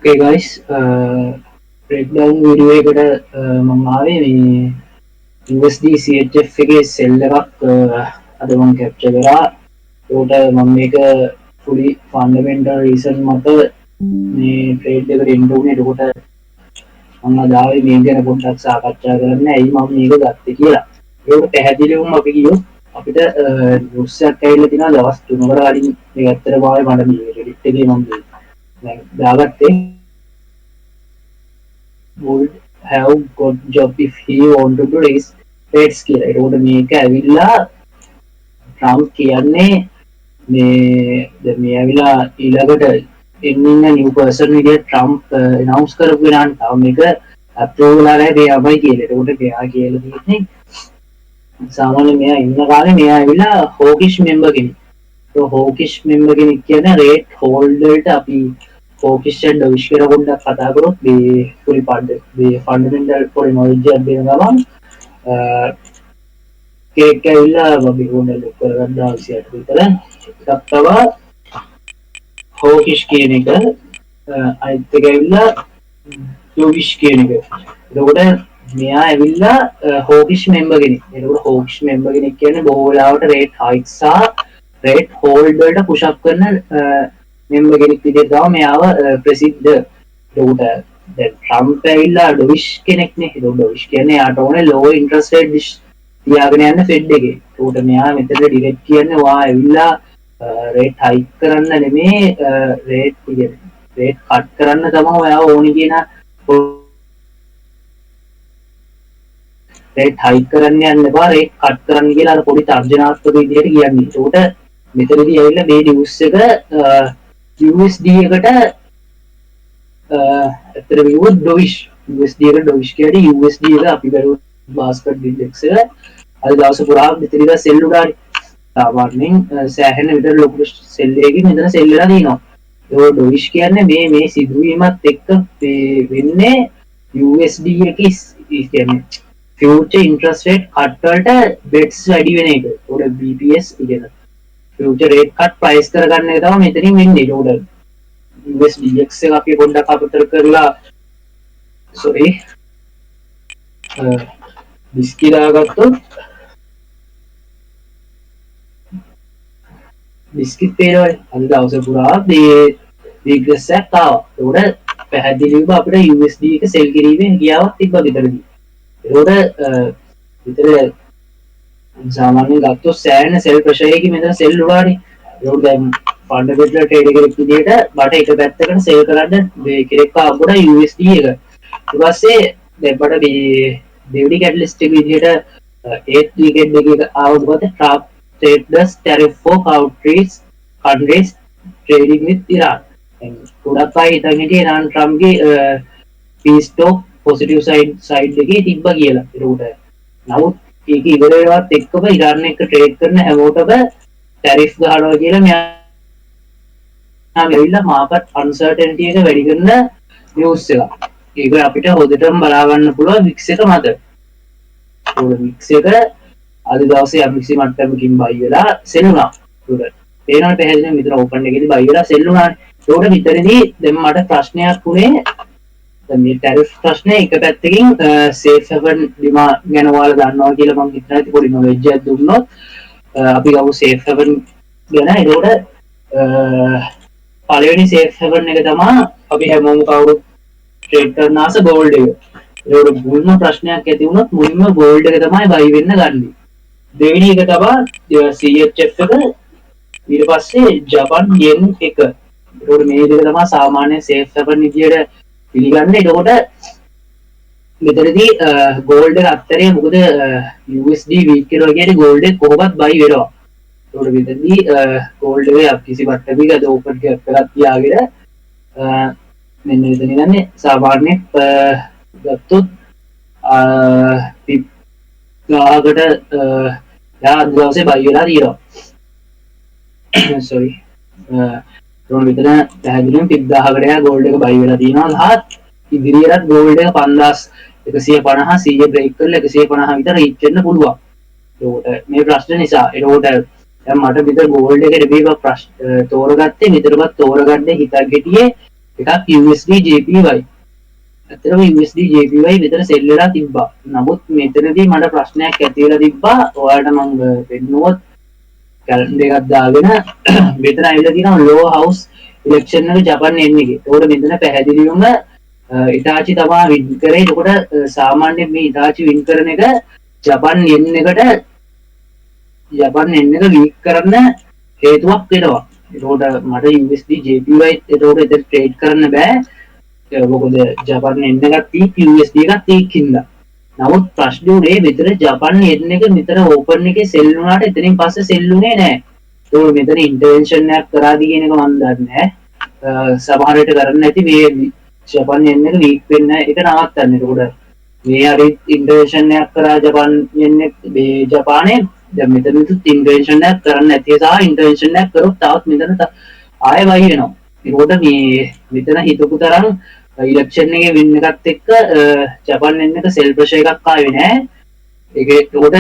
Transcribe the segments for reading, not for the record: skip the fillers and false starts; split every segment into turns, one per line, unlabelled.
ඕකේ guys, බ්‍රේක්ඩවුන් video එකට මම ආවේ මේ USD CHF එකේ සෙල් එකක් අද මම කැප්චර් කරා. ඒකට මම මේක ෆුලි ෆන්ඩමෙන්ටල් රීසන් මත මේ ට්‍රේඩ් එකට එන්න උනේ. එතකොට මම අද ආවේ මේ ගැන පොඩ්ඩක් සාකච්ඡා කරන්න, ඇයි මම මේක ගත්තේ කියලා. ඒකට පැහැදිලිවම අපි ගියොත් අපිට නිවුස් එකක් ඇවිල්ලා තිනවා දවස් 3කට කලින්. මේක ඇත්තටම ආවේ මට මේ රෙඩිට් එකේ මම දැන් දාගත්තේ. Would have got job if he wanted to raise rates කියලා. ඒකට මේක ඇවිල්ලා ට්‍රම්ප් කියන්නේ මේ දැන් මේ ඇවිල්ලා ඊළඟට එන්න ඉන්න නිව් පර්සන් විදියට ට්‍රම්ප් ඇනවුන්ස් කරපු කෙනාට තාම මේක අප්‍රූව් වෙලා නැහැ මෙයාමයි කියලා. ඒකට මෙයා කියලා තියෙන්නේ සාමාන්‍යයෙන් මෙයා ඉන්න කාලේ මෙයා ඇවිල්ලා හෝකිෂ් මෙම්බර් කෙනෙක්. ඒ හෝකිෂ් මෙම්බර් කෙනෙක් කියන්නේ රේට් හෝල්ඩ් වලට අපි හෝකිෂ් ඇන්ඩ් ඩොවිෂ් කියලා පොඩ්ඩක් කතා කරොත් මේ පොඩි පඩ මේ ෆන්ඩමෙන්ටල් පොඩි නොලෙජ් එකක් දෙන ගමන් කේක් ඇවිල්ලා අපි පොඩ්ඩක් ලොක් කරගන්න 28 විතර. එකක් තමයි හෝකිෂ් කියන එක, අනිත් එක ඇවිල්ලා ඩොවිෂ් කියන එක. එතකොට මෙයා ඇවිල්ලා හෝකිෂ් මෙම්බර් කෙනෙක්. එතකොට හෝකිෂ් මෙම්බර් කෙනෙක් කියන්නේ බොහෝ වෙලාවට රේට් හයික් සහ රේට් හෝල්ඩ් වලට පුෂ් අප් කරන මෙම්බර් කෙනෙක් විදිහට තමයි මෙයාව ප්‍රසිද්ධ. එතකොට දැන් ට්‍රම්ප් ඇවිල්ලා ඩොවිෂ් කෙනෙක්නේ. එතකොට ඩොවිෂ් කියන්නේ එයාට ඕනේ ලෝ ඉන්ට්‍රස්ට් රේට් තියාගෙන යන්න ෆෙඩ් එකේ. එතකොට මෙයා මෙතන ඩිරෙක්ට් කියන්නේ ඔයා ඇවිල්ලා රේට් හයික් කරන්න නෙමේ, රේට් කියන්නේ රේට් කට් කරන්න තමයි ඔයාව ඕනි කියන, රේට් හයික් කරන්න යන්න එපා, රේට් කට් කරන්න කියලා අර පොඩි තර්ජනාත්මක විදිහට කියන්නේ. එතකොට මෙතනදී ඇවිල්ලා මේ නිවුස් එක USD එකට ඇත්තටම කිව්වොත් ඩොවිෂ්, USD එකට ඩොවිෂ් කියන්නේ USD එක අපි බැලුවොත් බාස්කට් ඉන්ඩෙක්ස් එක අද දවස පුරා මෙතන ඉඳලා සෙල් උඩානේ. සාමාන්‍යයෙන් සෑහෙන විතර ලොකු සෙල් එකකින් මෙතන සෙල් වෙලා තියෙනවා. ඒ ඩොවිෂ් කියන්නේ මේ මේ සිදුවීමත් එක්ක මේ වෙන්නේ USD එකේ කියන්නේ ෆියුචර් ඉන්ට්‍රස්ට් රේට් කට් වලට බෙට්ස් වැඩි වෙන එක. ඒකට BPS කියන්නේ ෆියුචර් රේට් කට් ප්‍රයිස් කරගන්න එක තමයි මෙතනින් වෙන්නේ. ඒකට USDX එක අපි පොඩ්ඩක් අමතක කරලා, සෝරි, ඩිස්කි දාගත්තොත් ඩිස්කිත් පේනවනේ. අද දවස පුරා මේ වීක්නස් එකක් ආවා. ඒකට පැහැදිලිවම අපිට USD එක සෙල් කිරීමේ හැකියාවක් තිබ්බා විතරදී. ඒකට විතර සාමාන්‍යයෙන් ගත්තොත් සෑහෙන සෙල් ප්‍රෙෂර් එකකින් මෙතන සෙල් උනානේ. ඒකට දැන් ෆන්ඩමෙන්ටල් ට්‍රේඩර් කෙනෙක් විදියට මට එක පැත්තකට සෙල් කරන්න මේ කෙනෙක් ආවොත් USD එක. ඊට පස්සේ දැන් මට මේ දෙවෙනි කැටලිස්ට් එක විදියට ඒත් වීකෙන්ඩ් එකේ ආවොත් මොකද Trump traders tariff for countries trading with Iran. දැන් ගොඩක් අය හිතන් හිටියේ Iran ට්‍රම්ප්ගේ piece talk positive side එකේ තිබ්බා කියලා. ඒකට නමුත් ඒක ඉවර වෙනවත් එක්කම ඉරාන් එක්ක ට්‍රේඩ් කරන හැමෝටම ටැරිෆ් ගහනවා කියලා මෙයා ඇවිල්ලා මාකට් අන්සර්ටනිටි එක වැඩි කරන නිවුස් එකක්. ඒක අපිට හොඳටම බලා ගන්න පුළුවන් වික්ස් එක මත. ඒක වික්ස් එක අද දවසේ යම් කිසි මට්ටමකින් බයි වෙලා සෙල් වුණා. ඒකට පේනවනේ පැහැදිලිවම මෙතන ඕපන් එකේදී බයි වෙලා සෙල් වුණානේ. ඒකට විතරදී දැන් මට ප්‍රශ්නයක් වුණේ දැන් මේ ටැරිෆ් ප්‍රශ්නේ එක පැත්තකින් සේෆ් හෙවන් ඩිමාන්ඩ් ගැන ඔයාලා දන්නවා කියලා මං හිතනවා. ඉතින් පොඩි නොලෙජ් එකක් දුන්නොත් අපි ගමු සේෆ් හෙවන් ගැන. ඒකට පළවෙනි සේෆ් හෙවන් එක තමයි අපි හැමෝම කවුරුත් ට්‍රේඩ් කරන ආස ගෝල්ඩ් එක. ඒකට මුල්ම ප්‍රශ්නයක් ඇති වුණොත් මුලින්ම ගෝල්ඩ් එක තමයි බයි වෙන්න ගන්නෙ. දෙවෙනි එක තමයි CHF එක, ඊට පස්සේ ජපන් යෙන් එක. ඒකට මේ දෙක තමයි සාමාන්‍ය සේෆ් හෙවන් විදියට පිළිගන්නේ. එතකොට මෙතනදී ගෝල්ඩ් එක අත්තරේ මොකද USD week කරනවා කියන්නේ ගෝල්ඩ් එක කොහොමත් බයි වෙනවා. ඒකට මෙතනදී ගෝල්ඩ් එකේ අපි කිසි මට්ටමක අද ඕපන් ගැප් එකක් තියාගෙන මෙන්න මෙතන ඉඳන්නේ සාමාන්‍ය ගත්තොත් පිප් ගාහකට යා අද දවසේ බයි වෙලා තියෙනවා. සෝරි, ඒකට මෙතන පැහැදිලිවම පිප් 1000කට යා ගෝල්ඩ් එක බයි වෙලා තියෙනවා. සහ ඉදිරියටත් ගෝල්ඩ් එක 5150 100 බ්‍රේක් කරලා 150 විතර රීච් වෙන්න පුළුවන්. ඒකට මේ ප්‍රශ්න නිසා ඒකට දැන් මට විතර ගෝල්ඩ් එක නෙමෙයි ප්‍රශ්න තෝරගත්තේ, විතරවත් තෝරගන්න හිතන් හිටියේ එකක් USD JPY. ඇත්තටම USD JPY විතර සෙල් වෙලා තිබ්බා. නමුත් මෙතනදී මට ප්‍රශ්නයක් ඇති වෙලා තිබ්බා. ඔයාලට මං පෙන්නුවොත් කැලෙන්ඩර් එකක් දාගෙන මෙතන ඇවිල්ලා තියෙනවා ලෝ හවුස් ඉලෙක්ෂන් එක ජපන් එන් එකේ. ඒකට මෙතන පැහැදිලිවම ඉටාචි තමා වින් කරේ. එතකොට සාමාන්‍යයෙන් මේ ඉටාචි වින් කරන එක ජපන් එන් එකට ජපන් එන් එක වීක් කරන්න හේතුවක් වෙනවා. එතකොට මට USD JPY එතකොට එතන ට්‍රේඩ් කරන්න බෑ. මොකද ජපන් එන් එකක් තීක් USD එකක් තීක් හින්දා. නමුත් ප්‍රශ්නේ උනේ මෙතන ජපන් එන් එක මෙතන ඕපන් එකේ සෙල් වුණාට එතනින් පස්සේ සෙල් වුණේ නෑ. ඒකෝර මෙතන ඉන්ටර්වෙන්ෂන් එකක් කරාද කියන එක මම දන්නේ නෑ. සමහර විට කරන්න ඇති මේ ජපන් එන් එක වීක් වෙන්න එක නවත්තන්න. එතකොට මේ හරි ඉන්ටර්වෙන්ෂන් එකක් කරා ජපන් එන් එක මේ ජපානයේ දැන් මෙතනදිත් ඉන්ටර්වෙන්ෂන් එකක් කරන්න ඇති සහ ඉන්ටර්වෙන්ෂන් එකක් කරොත් තවත් මෙතන ආයෙ වයි වෙනවා. ඒකෝට මේ මෙතන හිතපු තරම් ඉලෙක්ෂන් එකේ වින් එකත් එක්ක ජපන් එන් එක සෙල් ප්‍රෙෂර් එකක් ආවේ නෑ. ඒක ඒකෝට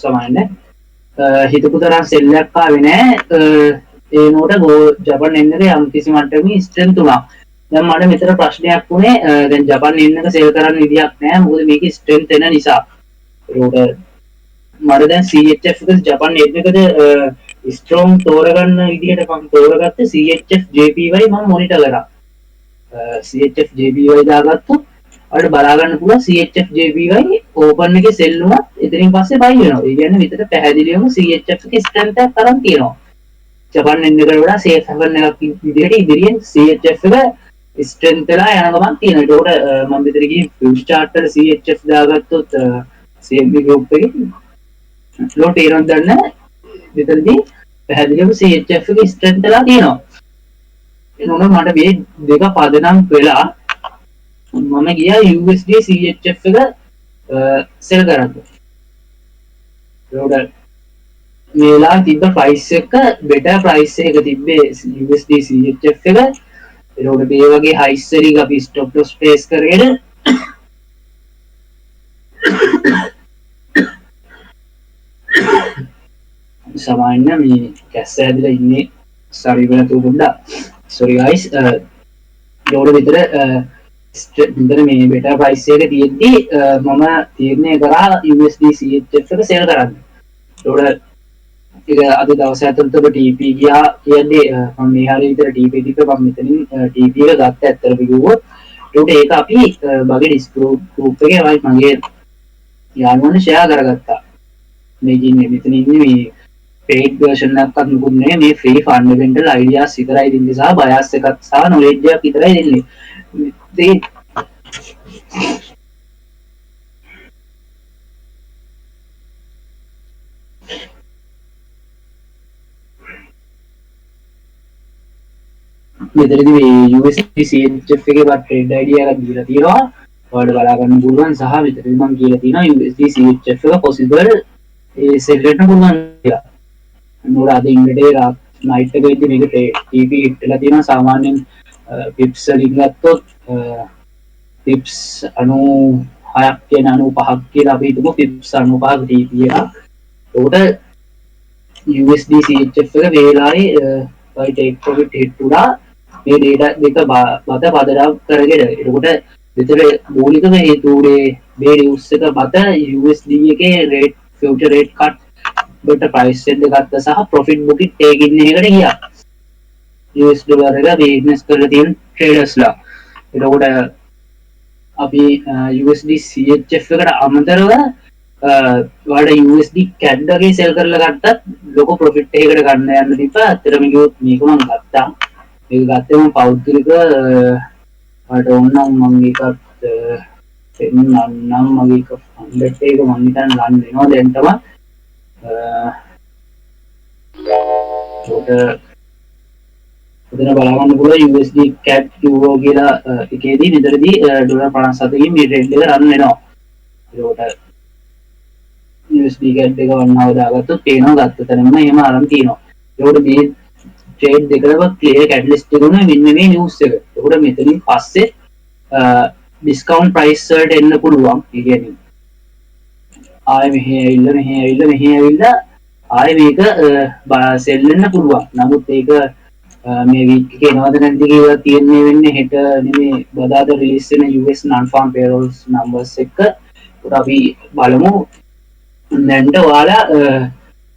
සමානයි හිතපු තරම් සෙල් එකක් ආවේ නෑ. ඒ නෝට ජපන් එන් එක යම් කිසි මට්ටමකින් ස්ට්‍රෙන්ත් වුණා. දැන් මට මෙතන ප්‍රශ්නයක් වුණේ දැන් ජපන් එන් එක සෙල් කරන්න විදියක් නෑ. මොකද මේකේ ස්ට්‍රෙන්ත් එන නිසා. ඒකට මට දැන් CHF එක ජපන් එන් එකද ස්ට්‍රෝං තෝරගන්න විදිහට මම තෝරගත්තේ CHF JPY මම මොනිටර් කරා. CHF JPY දාගත්තොත් ඔයාලට බලා ගන්න පුළුවන් CHF JPY open එකේ සෙල් වුණත් එතනින් පස්සේ බයි වෙනවා. ඒ කියන්නේ විතර පැහැදිලිවම CHF එකේ ස්ට්‍රෙන්ත් එකක් අරන් තියෙනවා. ජපන් එන් එකට වඩා සේෆ් හැවන් එකක් විදිහට ඉදිරියෙන් CHF එක ස්ට්‍රෙන්ත් වෙලා යන ගමන් තියෙනවා. ඒකට මම මෙතන ගිහින් ෆියුචර් චාර්ට් වල CHF දාගත්තොත් CMB group එකේ ලෝ තේරෙනවද දන්නේ නැහැ. මෙතනදී පැහැදිලිවම CHF එකේ ස්ට්‍රෙන්ත් වෙලා තියෙනවා. එනෝන මට මේ දෙක පදනම් වෙලා මම ගියා USD CHF එක සෙල් කරන්න. ඒකට මේ වෙලාවේ තිබ්බ ප්‍රයිස් එක බෙටර් ප්‍රයිස් එක තිබ්බේ USD CHF එක. ඒකට මේ වගේ හයිස් වලින් අපි ස්ටොප් ලොස් ප්ලේස් කරගෙන සමාන්න මේ කැස්ස ඇදලා ඉන්නේ සරි වෙලා තු පොඩ්ඩක්. Sorry guys. ඒකට විතර විතර මේ බෙටර් ප්‍රයිස් එක තියෙද්දි මම තීරණය කරා USD CHF එක සෙල් කරන්න. ඒකට ඒක අද දවස් ඇතුළත ඔබ TP ගියා කියන්නේ මම මේ හරිය විතර TP තිබ්බ මම මෙතනින් TP එක ගත්ත ඇත්තටම කිව්වොත්. ඒකට ඒක අපි මගේ ඩිස්කෝඩ් ගෲප් එකේ මගේ යාළුවන්ට ෂෙයා කරගත්තා. මේක ඉන්නේ මෙතන ඉන්නේ මේ පේඩ් වර්ෂන් එකක්වත් මුකුත් නෙමෙයි, මේ ෆ්‍රී ෆන්ඩමෙන්ටල් අයිඩියාස් විතරයි දෙන්නේ සහ බයස් එකක් සහ නොලෙජ් එකක් විතරයි දෙන්නේ. ඉතින් මෙතනදී මේ USD CHF එකේ වත් ට්‍රේඩ් අයිඩියා එකක් දීලා තියෙනවා. ඔයාලට බලා ගන්න පුළුවන් සහ මෙතනදී මම කියලා තියෙනවා USD CHF එක පොසිබල් ඒ සෙල් වෙන්න පුළුවන් කියලා. නෝර අද ඉන්ටර්ඩේ රාත් නයිට් එක වෙද්දි මේක TP hit වෙලා තියෙනවා. සාමාන්‍යයෙන් පිප්ස් වලින් ගත්තොත් පිප්ස් 96ක් කියන 95ක් කියලා අපි හිතමු. පිප්ස් 95ක TP එකක්. එතකොට USD CHF එක මේ වෙලාවේ buy take profit hit වුණා. මේ data දෙක මත පදනම් කරගෙන. එතකොට මෙතන මූලිකම හේතුව උනේ මේ නිවුස් එක මත USD එකේ රේට් ෆියුචර් රේට් කට් බට ප්‍රයිස් එක ගත්ත සහ ප්‍රොෆිට් බුකින් ටේකින් එකකට ගියා. US dollar එක මේ ඉන්වෙස්ට් කරලා තියෙන ට්‍රේඩර්ස්ලා. එතකොට අපි USD CHF එකට අමතරව ඔයාලට USD CAD වගේ සෙල් කරලා ගත්තත් ලොකු ප්‍රොෆිට් එකකට ගන්න යන්න තිබ්බා. ඇත්තටම කිව්වොත් මේක මං ගත්තා. මේක ගත්තේ මං පෞද්ගලිකව ඔයාලට ඕන නම් මං ඒකත් පෙන්නන්නම්. මගේ එක ෆන්ඩ් එක මං හිතන්නේ ලන් වෙනවා දැන් තමයි. ඒකට එතන බලා ගන්න පුළුවන් USD CAD euro කියලා එකේදී මෙතනදී ඩොලර් 57කින් මේ ට්‍රේඩ් එක රන් වෙනවා. ඒකට USD CAD එක වන්නව දාගත්තොත් පේනවා ගත්ත තැනම එහෙම අරන් තියෙනවා. ඒකට මේ ට්‍රේඩ් දෙකම ක්ලියර් කැටලිස්ට් එක උනේ මෙන්න මේ නිවුස් එක. ඒකට මෙතනින් පස්සේ ඩිස්කවුන්ට් ප්‍රයිස් වලට එන්න පුළුවන්. ඒ කියන්නේ ආයෙ මෙහෙ ඇවිල්ලා මෙහෙ ඇවිල්ලා මෙහෙ ඇවිල්ලා ආයෙ මේක සෙල් වෙන්න පුළුවන්. නමුත් ඒක මේ වීක් එකේ එනවද නැද්ද කියලා තීරණය වෙන්නේ හෙට නෙමේ බදාදා රිලීස් වෙන US non farm payrolls numbers එක්ක. ඒකට අපි බලමු. දැන්ට ඔයාලා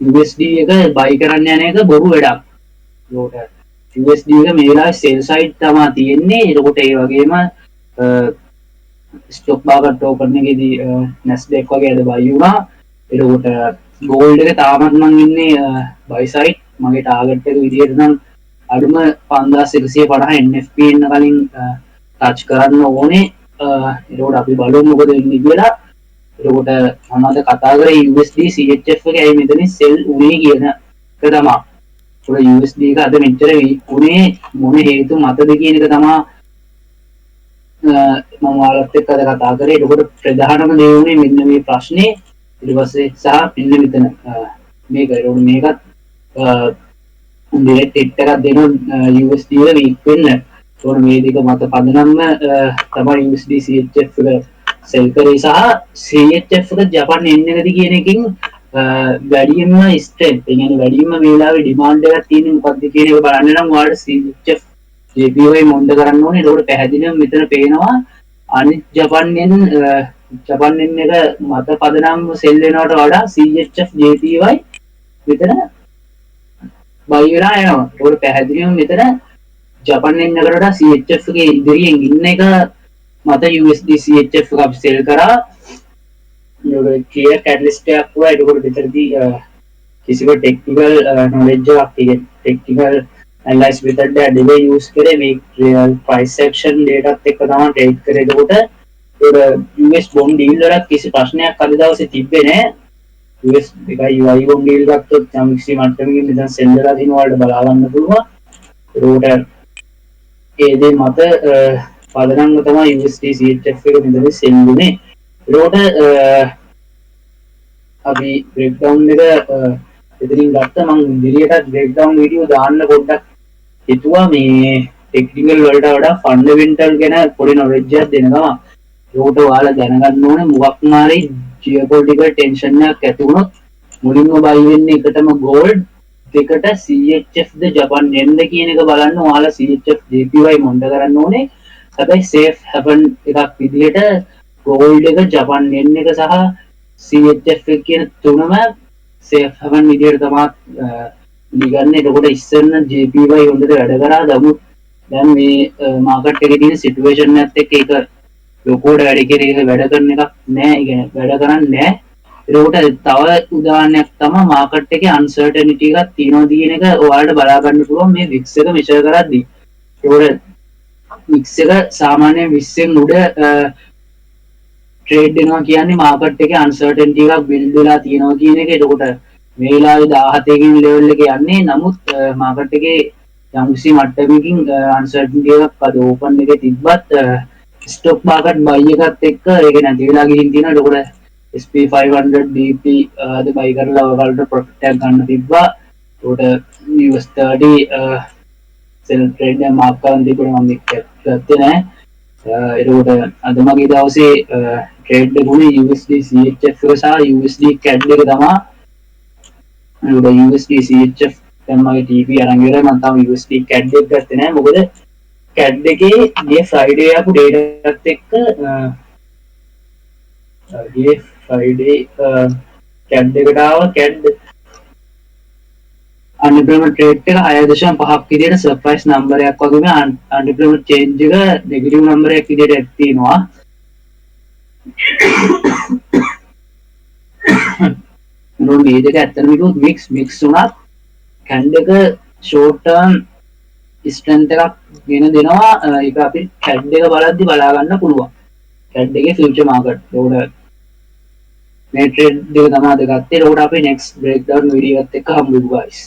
USD එක බයි කරන්න යන එක බොරු වැඩක්. ඒකට USD එක මේ වෙලාවේ සෙල් සයිඩ් තමා තියෙන්නේ. එතකොට ඒ වගේම ස්ටොක් මාකට් ඕපන් එකේදී Nasdaq වගේ අද බයි වුණා. එතකොට ගෝල්ඩ් එක තාමත් මං ඉන්නේ බයි සයිඩ්. මගේ ටාගට් එක විදිහට නම් අඩුම 5150 NFP එන්න කලින් ටච් කරන්න ඕනේ. එතකොට අපි බලමු මොකද වෙන්නේ කියලා. එතකොට මම අද කතා කරේ USD CHF එක ඇයි මෙතනින් සෙල් උනේ කියන එක තමයි. ඒකට USD එක අද මෙච්චර වීක් උනේ මොන හේතු මතද කියන එක තමයි මම ඔයාලත් එක්ක අද කතා කරේ. එතකොට ප්‍රධානම දේ උනේ මෙන්න මේ ප්‍රශ්නේ. ඊට පස්සේ සහ මෙන්න මෙතන මේක. එතකොට මේකත් ඩිරෙක්ට් හිට් එකක් දෙනවා USD එක වීක් වෙන්න. එතකොට මේ දෙක මත පදනම්ම තමයි USD CHF එක සෙල් කරේ සහ CHF එක ජපන් එන්න එකද කියන එකකින් වැඩියෙන්ම ස්ට්‍රෙන්ත්, ඒ කියන්නේ වැඩියෙන්ම මේ වෙලාවේ ඩිමාන්ඩ් එකක් තියෙන්නේ මොකද්ද කියන එක බලන්න නම් ඔයාලට CHF JPY මොන්ඩ කරන්න ඕනේ. ඒකෝට පැහැදිලිවම මෙතන පේනවා අනිත් ජපන් එන් එක මත පදනම්ව සෙල් වෙනවට වඩා CHF JPY මෙතන බයි වෙලා යනවා. ඒකෝට පැහැදිලිවම මෙතන ජපන් එන් එකට වඩා CHF එකේ ඉදිරියෙන් ඉන්න එක මත USD CHF එක අපි සෙල් කරා. ඒකට ක්ලියර් කැටලිස්ට් එකක් වුණා. ඒකෝට මෙතනදී කිසිම ටෙක්නිකල් නොලෙජ් එකක්, ඒ කියන්නේ ටෙක්නිකල් ඇනලයිස් මෙතඩ් එක නෙවෙයි යූස් කරේ. මේ රියල් ප්‍රයිස් ඇක්ෂන් ඩේටාත් එක්ක තමයි ට්‍රේඩ් කරේ. එතකොට ඒකට US bond deal වලත් කිසි ප්‍රශ්නයක් අද දවසේ තිබ්බේ නෑ. US එකයි UI bond deal ගත්තොත් යම් කිසි මට්ටමකින් මෙතන සෙල් වෙලා තියෙනවා වලට බලා ගන්න පුළුවන්. ඒකට ඒ දේ මත පදනම්ව තමයි USD CHF එක මෙතන සෙල් වුනේ. ඒකට අපි බ්‍රේක්ඩවුන් එක එතනින් ගත්ත. මං ඉදිරියටත් බ්‍රේක්ඩවුන් වීඩියෝ දාන්න පොඩ්ඩක් හිතුවා මේ ටෙක්නිකල් වලට වඩා ෆන්ඩමෙන්ටල් ගැන පොඩි නොලෙජ් එකක් දෙන ගමන්. ඒකට ඔයාලා දැනගන්න ඕනේ මොකක් හරි ජියෝපොලිටිකල් ටෙන්ෂන් එකක් ඇති වුණොත් මුලින්ම බයි වෙන්නේ එකටම ගෝල්ඩ්, දෙකට CHF ද ජපන් යෙන් ද කියන එක බලන්න ඔයාලා CHF JPY මොන්ඩ කරන්න ඕනේ. හැබැයි සේෆ් හැවන් එකක් විදිහට ගෝල්ඩ් එක, ජපන් යෙන් එක සහ CHF එක කියන තුනම සේෆ් හැවන් විදිහට තමයි පිළිගන්නේ. එතකොට ඉස්සෙල්ල JPY හොඳට වැඩ කරා. නමුත් දැන් මේ මාකට් එකේ තියෙන සිටුේෂන් එකත් එක්ක ඒක ලොකුවට වැඩ කියන එක වැඩ කරන එකක් නෑ. ඒ කියන්නේ වැඩ කරන්නේ නෑ. එතකොට තව උදාහරණයක් තමයි මාකට් එකේ අන්සර්ටනිටි එකක් තියෙනවා කියන එක ඔයාලට බලා ගන්න පුළුවන් මේ වික්ස් එක මෙෂර් කරද්දී. එතකොට වික්ස් එක සාමාන්‍යයෙන් 20න් උඩ ට්‍රේඩ් වෙනවා කියන්නේ මාකට් එකේ අන්සර්ටනිටි එකක් බිල්ඩ් වෙලා තියෙනවා කියන එක. එතකොට මේ වෙලාවේ 17 කියන ලෙවල් එකේ යන්නේ. නමුත් මාකට් එකේ යම්කිසි මට්ටමකින් අන්සර්ටනිටි එකක් අද ඕපන් එකේ තිබ්බත් ස්ටොක් මාකට් බයි එකත් එක්ක ඒක නැති වෙලා ගිහින් තියෙනවා. එතකොට SP500 BP අද බයි කරලා ඔයාලට ප්‍රොෆිට් එකක් ගන්න තිබ්බා. එතකොට US 30 සෙල් ට්‍රේඩ් එක මාක් කරන් තිබුණා, මම ඒක ගත්තේ නෑ. එතකොට අද මගේ දවසේ ට්‍රේඩ් එක වුණේ USD CHF එක සහ USD CAD එක තමයි. එතකොට USD CHF දැන් මගේ TP අරන් ඉවරයි. මම තාම USD CAD එක ගත්තේ නෑ. මොකද CAD එකේ ගිය ෆ්‍රයිඩේ ආපු ඩේටාත් එක්ක, ගිය ෆ්‍රයිඩේ CAD එකට ආව CAD unemployment rate එක 6.5ක් විදියට සර්ප්‍රයිස් නම්බර් එකක් වගේම අන්එම්ප්ලොයිමන්ට් චේන්ජ් එක නෙගටිව් නම්බර් එකක් විදියට තියෙනවා. නෝ මේ දෙක ඇත්තටම කිව්වොත් මික්ස් මික්ස් වුණත් CAD එක ෂෝට් ටර්ම් ස්ට්‍රෙන්ත් එකක් ගෙන දෙනවා. ඒක අපි CAD එක බලද්දි බලා ගන්න පුළුවන්. CAD එකේ ෆියුචර් මාකට්. ඒකට මේ ට්‍රේඩ් දෙක තමයි අද ගත්තේ. ඒකට අපි නෙක්ස්ට් බ්‍රේක්ඩවුන් වීඩියෝ එකත් එක්ක හම්බ වෙමු guys.